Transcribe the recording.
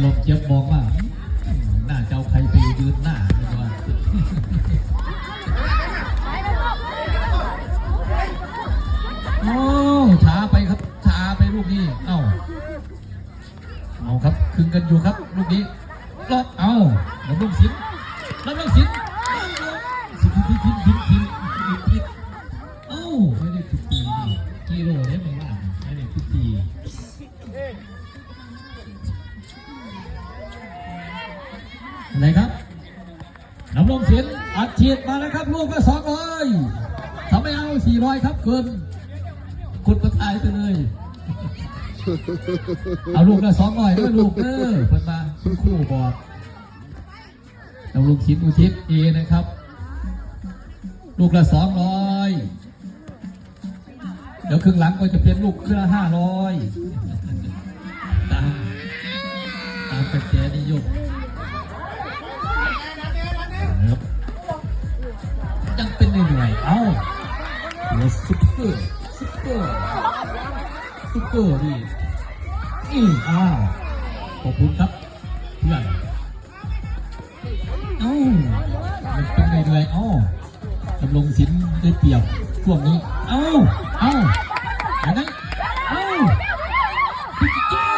ລົມເຈັບມອງວ່າ ໜ້າຈະເອົາໃຜໄປຢືນໜ້າ ໂອ້ ຊ້າໄປຄັບ ຊ້າໄປລູກນີ້ ເອົ້າ ເອົາຄັບ ຄຶງກັນຢູ່ຄັບລູກນີ້ ລັອກ ເອົ້າ ລຳລົງສິນ ລຳລົງສິນ ສິນ ເອົ້າ ໄດ້ທຸກປີນີ້ ກິໂລໄດ້ບໍ່ວ່າ ໄດ້ທຸກປີ ອັນໃດຄັບ ນຳລົງສິນ ອັດສີດມາແລ້ວຄັບ ລູກລະສອງຮ້ອຍ ຖ້າໄມ່ເອົາສີ່ຮ້ອຍຄັບ ເກີນ ກົດປະທາຍໄປເລີຍ ເອົາລູກລະສອງຮ້ອຍເດີລູກເດີ ເພິ່ນວ່າ ຄຸນຄູບອກ ນຳລົງສິນ ອຸທິດ ເອ ນະຄັບ ລູກລະສອງຮ້ອຍ ແລ້ວເຄິ່ງຫຼັງກໍຈະເປັນລູກເທື່ອລະຫ້າຮ້ອຍ ຕາມ ຕາມກະແສນິຍົມ ຍັງເປັນເລື້ອຍໆ ເອົ້າ ໂອ້ ຊຸບເປີ ຊຸບເປີ ຊຸບເປີດີ ອີ ອ້າວ ຂອບຄຸນຄັບ ເພື່ອນ ເອົ້າ ມັນເປັນໄປເລື້ອຍ ເອົ້າ ດຳລົງສິນໄດ້ປຽບຊ່ວງນີ້ ເອົ້າ ເອົ້າ ຍັງໄງ ເອົ້າ ເອົ້າ